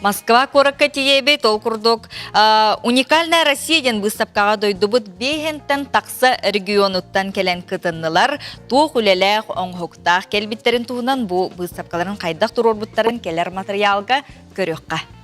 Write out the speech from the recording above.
Москва куоракка тиийэбит. Ол курдук «Уникальная Россия» диэн быыстапкаҕа дойдубут биэһинтэн тахса регионуттан кэлэн кытыннылар. Туох үлэлээх, оҥоһуктаах кэлбиттэрин туһунан бу быыстапкаларын хайдах туруорбуттарын кэлэр матырыйаалга көрүөххэ.